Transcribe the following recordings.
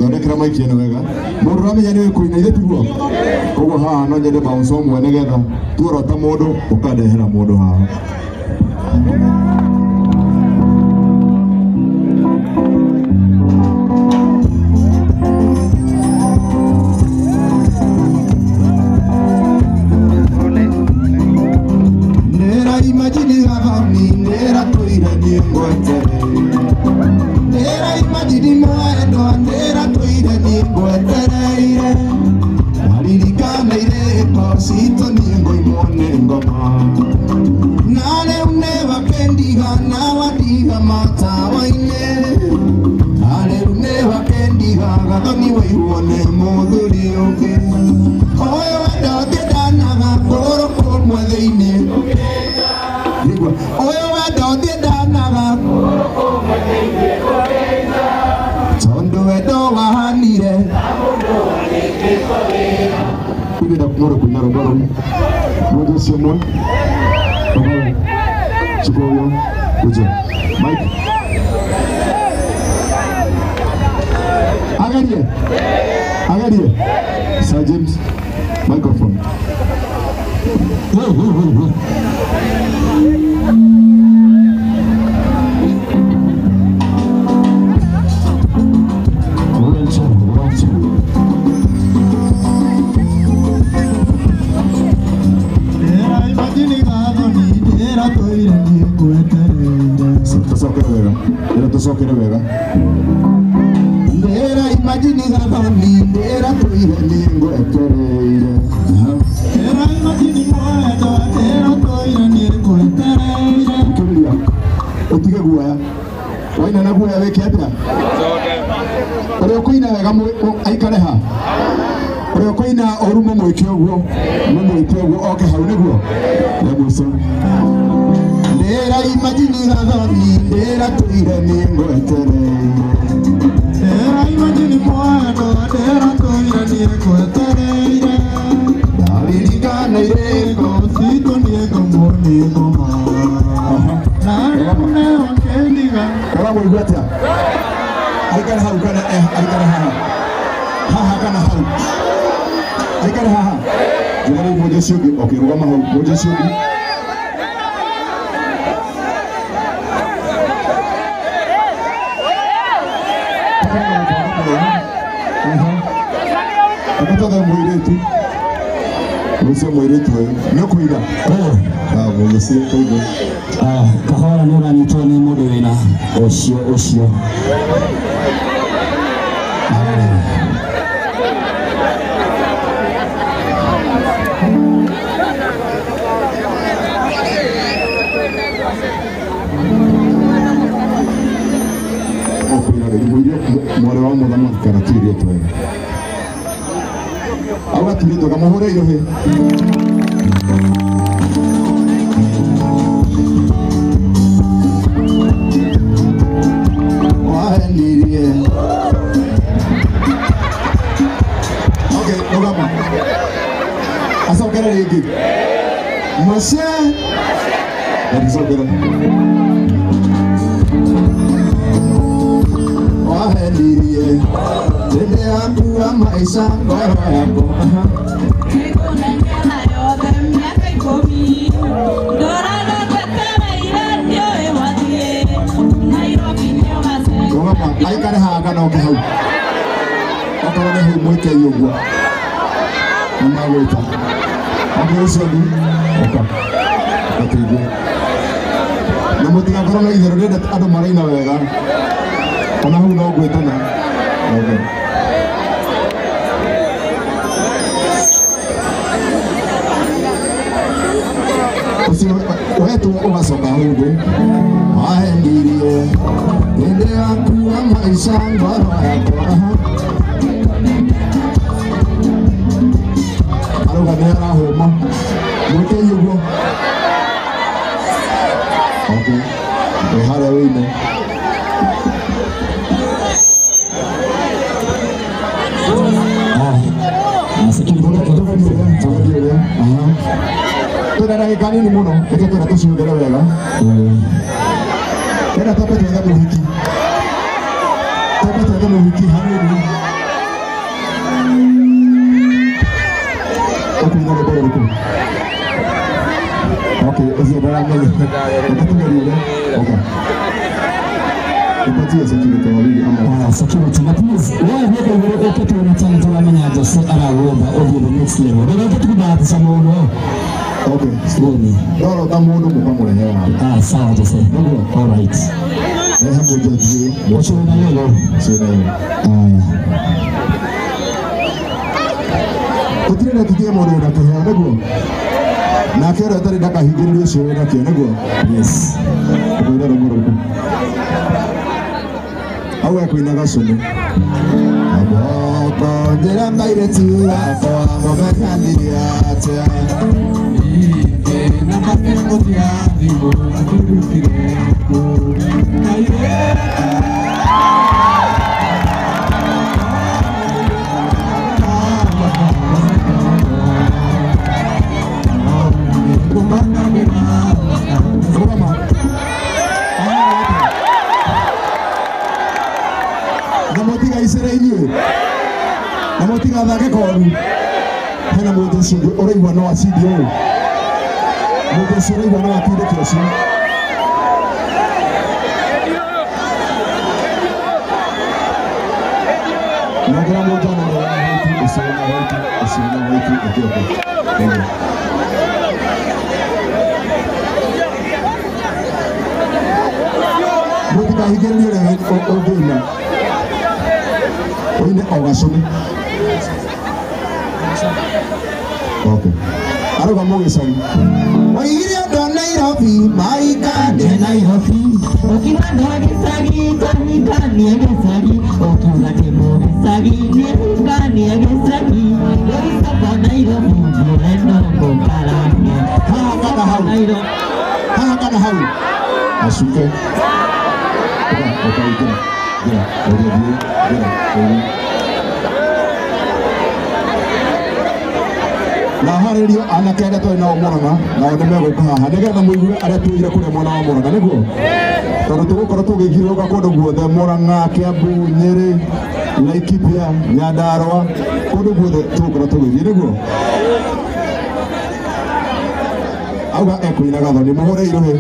Thondekera maiki ĩno wega. Mũndũ ũramenya nĩ kũina ithe tiguo. Koguo haha no nyende bounce ũmwe nĩgetha tuorota mũndũ ũkandehera mũndũ haha. Ndera imagine gathoni ndera tũire niĩ ngwetereire. Ndera imagine mwendwa ndera tũire niĩ ngwetereire. Ndaririkana irĩko citũ niĩ ngoimwo nĩ ngoma. Na rĩu nĩ wakendiga na wandiga matawa-inĩ. Na rĩu nĩ wakendiga gathoni waihwo nĩ mũthuri ũngĩ. Ũyũ wendo ngĩndanaga kũgũrũ kũmwe thĩinĩ. Ũyũ wendo ngĩndanaga tondũ wendo wahanire. Ndĩrenda mũndũ kũina rwĩmbo rũu. Mũndũ ũcio ũmwe. Chukua huyo. Kuja. Mike. Angalie. Angalie. Sir James. Microphone. One, two, 1, 2. Tũcokere wega. Ĩra tũcokere wega. Ndĩra imagine gathoni ndĩra tũire niĩ ngwetereire. Ndĩra imagine mwendwa ndĩra tũire niĩ ngwetereire. Kĩrĩria. Ũtige guoya. Waina na guoya wĩke atĩa? Ũrĩa ũkũina wega aikare ha. Ũrĩa ũkũina ũru mũmwĩke ũguo. Mũmwĩke ũguo oke hau nĩguo. Ya mũico. Ndĩra imagine gathoni ndĩra tũire niĩ ngwetereire. Ndĩra imagine mwendwa ndĩra tũire niĩ ngwetereire. Ndaririkana irĩko citũ niĩ ngomwo nĩ ngoma. Na rĩu nĩ wakendiga. Ũramũigua atĩa? Aikare hau kana aikare haha. Haha kana hau. Aikare haha. Njĩra rĩu mũndũ ũcio ũngĩ. Okay, rũgama hau. Mũndũ ũcio ũngĩ. Agũtothe mũirĩtu. Ũcio mũirĩtu ũyũ. Nĩ ũkũina? Mũciĩ kũigua. Kahora nĩ ũranyitwo nĩ mũndũ wĩna ũcio ũcio. Ũkũina rĩngĩ mũirĩtu mwarĩ wa mũthamaki kana tũirĩtu wega. Auga tũirĩtu wega mũhũre irũhĩ. Wahenirie. Okay, rũgama. Acokere rĩngĩ. Mũciĩ. Acokere. Wahenirie. Hĩndĩ yaku ya maica ngoro yakwa. Nĩngũnengera yothe mĩaka ikũmi. Ndũraga ngwetereire ndiũĩ wathiĩ. Nairobi nĩũgacera. Rũgama, aikare haha kana oke hau. Okorwo nĩ hau mwĩkei ũguo. Nĩ magwĩta. Okay, ũcio ũngĩ. Ũka. Gatũigue. Na mũtigakorwo na itherũ ndĩrenda andũ maraina wega. Ona hau no ngwĩtana. Okay. Ũcio wetwo ũgacoka hau ũguo. Wahenirie. Hĩndĩ yaku ya maica ngoro yakwa. Arauga nĩ arahũma. Mwĩkei ũguo. Okay. Wĩ harĩa wĩine. Twĩna ndagĩka nini mũno, nĩkĩo twenda tũcihũthĩre wega. Twenda twambe twethe mũhiki. Twambe twethe mũhiki hanini. Ũrĩkũ? Okay, ũcio ndaramenya. Reke tũgerie ũrĩa. Okay. Upatie security wawili ama Ah, security na please wewe weka igũrũ ũke tuone tena tũramenya Jose aragwetha ũthiĩ the next level. Ndũreke tũkũbahatisha mũno. Okay. Ngoni. Ndorota mũndũ mũkamũrehe haha. Ah, sawa Jose. All right. Rehe mũndũ athiĩ. Ũcio wĩna yellow. Ũcio wĩna yellow. Aya. Gũtirĩ na tũtige mũndũ wĩna kĩheo nĩguo. Nake ũrĩa ũtarĩ ndakahingĩrĩrie ũcio wĩna kĩo nĩguo. Yes. Ũkwĩra rũmũ rũrĩkũ? Hau ekũina gacũnĩ. Amoko njĩra mairĩtu akwa mũmenyanirie atĩa? Rũgama. Na mũtigaicĩre inyuĩ na mũtigathake koru hena mũndũ ũcio ũngĩ ũraigua no acindie ũũ mũndũ ũcio ũraigua no atindĩke ũcio nongera mũndũ ona ũrĩa wa white ũcio wĩna white ũcio wĩna white okay okay. Thank you. Mũtikahingĩrĩrie ũrĩa ũngĩina ũine o gacũnĩ. Okay. Arauga mũgĩcagi oigire andũ a Nairobi maikanie Nairobi ukiwa ndo gĩcagi tũhikanie gĩcagi ũkiuga ndĩ mũgĩcagi nĩhikanie gĩcagi gĩcaba Nairobi mbure no mũkaranie haha kana hau Nairobi haha kana hau acuke ũka ũka ingĩra ingĩra ũrĩa thiĩ ingĩra ũguo na harĩrio anake arĩa twarĩ nao Murang'a nao nĩ megũka haha nĩgetha mũigue arĩa tuoire kũrĩa mwena wa Murang'a nĩguo tondũ tũgũkorwo tũgĩthiũrũrũka kũndũ guothe Murang'a, Kiambu, Nyĩrĩ, Laikipia, Nyandarũa kũndũ guothe tũgũkorwo tũgĩthiĩ nĩguo auga ekũina gathoni mũhũre irũhĩ.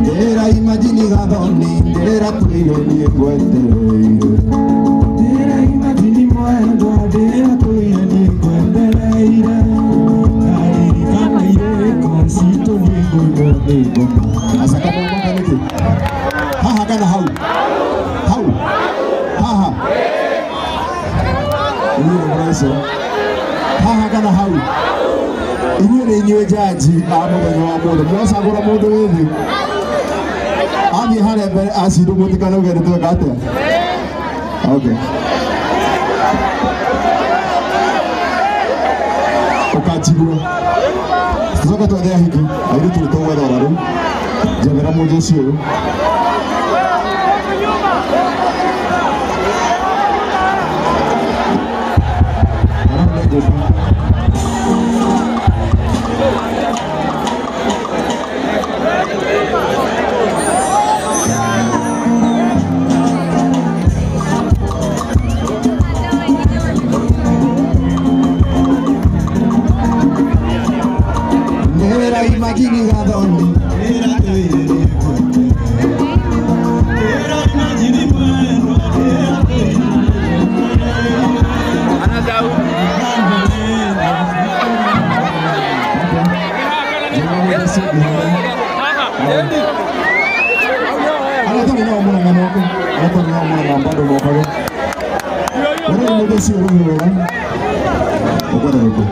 Ndĩra imagine gathoni ndĩra tũire niĩ ngwetereire Ndĩra imagine mwendwa ndĩra tũire niĩ ngwendereire ndaririkana irĩko citũ nĩ ngũigua nĩ ngoma. Aca kamwamanga nĩkĩ haha kana hau hau haha inyuĩ nĩ mũraicera haha kana hau inyuĩ nĩ inyuĩ jaji a mũthenya wa mũndũ mwacagũra mũndũ wĩ thĩ athiĩ harĩa mbere acindwo mũtikanauge nĩ tweka atĩa. Okay. Ũkanjigua tũcoke twethe ahiki airĩtu nĩ tũgwetha ora rĩu njethera mũndũ ũcio ũyũ. Arabu nĩngũka. Ndĩra imagine gathoni Ndĩra tũire niĩ ngwetereire Ndĩra imagine mwendwa ndĩra tũire Arĩa twarĩ nao Murang'a moke arĩa twarĩ nao Murang'a bado mokage. Ũrĩa mũndũ ũcio ũrĩ wega ũkwenda gũkũ.